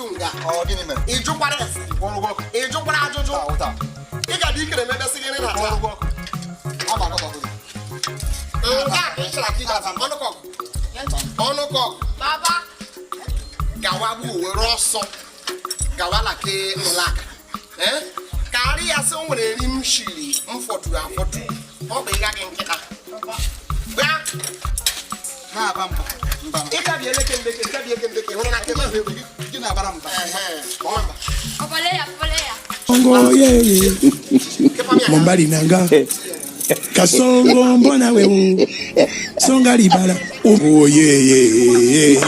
Nga. Ọ gịnị mere? Ị jụkwara ese. Kwụrụ ụgwọ ọkụ. Ị jụkwara ajụjụ. Taa, taa. Ị ga-adị ikere emebesị gị na Kwụrụ taa. ụgwọ ọkụ. A ma akọtọ gị. Nga ka ị chọrọ ka ị ga-ata. Ọnụkọkụ. Ọnụkọkụ. Baba. Gawa gbuo were ọsọ. Gawa na ke nụlaka. Eh? Karị ya sị o nwere nri m shiri m fọturu afọtu. Ọ bụ ịga gị nkịta. Bịa. Na-aba mba. Mba. Ị ka bi eleke ndeke, nke bi eke ndeke, hụrụ na kebe. Gị na-abara mba. Ehe. Kpọọ mba. Papaleya, papaleya. Kasongo yeye mobali na nga kasongo mbona wewo songa libala oh yeye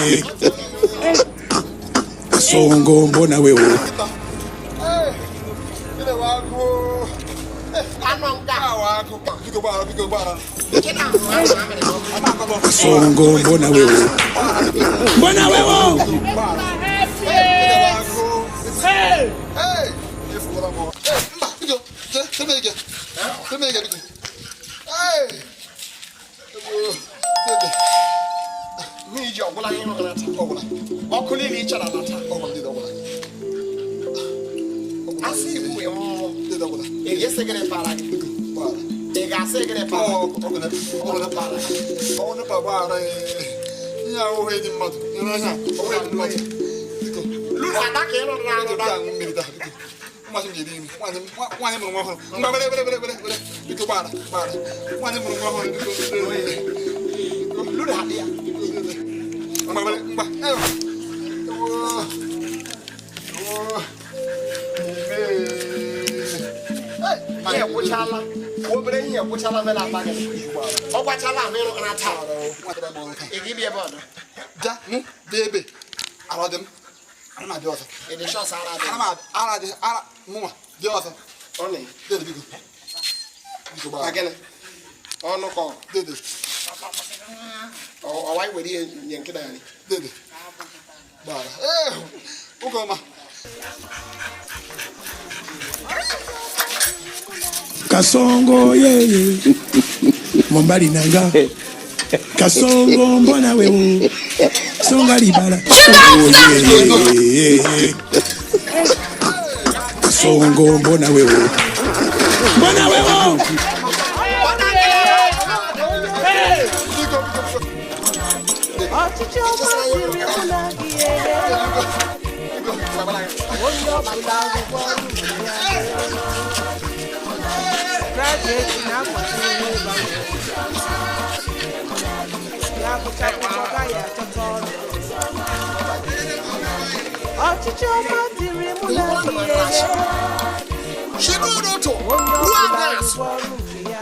kasongo mbona wewo. Ee, gịnị wa agụụ? Anọ nga. Awa agụ. Biko gbaghara, biko gbaghara. Nkịta ahụ ahụ amịrị n'ọkụ. Ama akọtọ. Kasongo mbona wewo mbona wewo. Gịnị wa agụụ? Ee, efuola m. Ee, mba, biko, jee, teme ike. Teme ike, biko. Ee, ebuo, dede. Mmiri ji ọgwụla ihe ịrụ na taa. Ọgwụla, Ọkụ niile ị chara na taa. ọgwụla, dede, ọgwụla. Asị igwe mmụọ. Dede, ọgwụla. Ị ga-esi gịnị para gị? Biko, gbaghara. Ị ga-asị gịnị para gị? Ọ nepa gbaghara ihe ahụhụ dị mmadụ nyere ihe a ọhụrụ dị mmadụ biko. Luru ada ka ị rụrụ na Biko arụda. bịa aṅụ mmiri taa biko. Nwaanyị m ga-eri nri nwaanyị mụrụ nwa ọhụrụ ngwa were were were were were biko gbaghara gbaghara nwaanyị mụrụ nwa ọhụrụ biko. Luru ada ya. Ngwa were ngwa ewo ewo ewo Ihe ekwụchala. Obere ihe ekwụchala mere akpa gị. Ọ gwachala ahụ ịrụ na taa. Ị ga-ebi ebe ọdọ. Ja mụ dị ebe ara dị m ana m abịa ọzọ. Ị dị shọs ara dị. Ana m ara dị ara mụnwa dị ọzọ. Ọ na. Dede biko. Biko Na gbaghara. gịnị? Ọnụ ka ọ. Dede. Ọwa i were ihe nye nkịta ya. Dede. Gbaghara. Ee, nwoke ọma. Kasongo yeye mobali na nga kasongo mbona wewo songa libala oh yeye kasongo mbona wewo mbona wewo. Biko biko biko. Ọchịchị ọma dịrị mụ na gị. Onye ọbụla rụwa ọrụ nke ya. Graduate na-akwado ihe ịgbanwe. Ya gụcha akwụkwọ gaghị achọta ọrụ. Ọchịchị ọma dịrị mụ na gị. Shiru ụtụ Onye ruo ọbụla anyasị. rụwa ọrụ nke ya.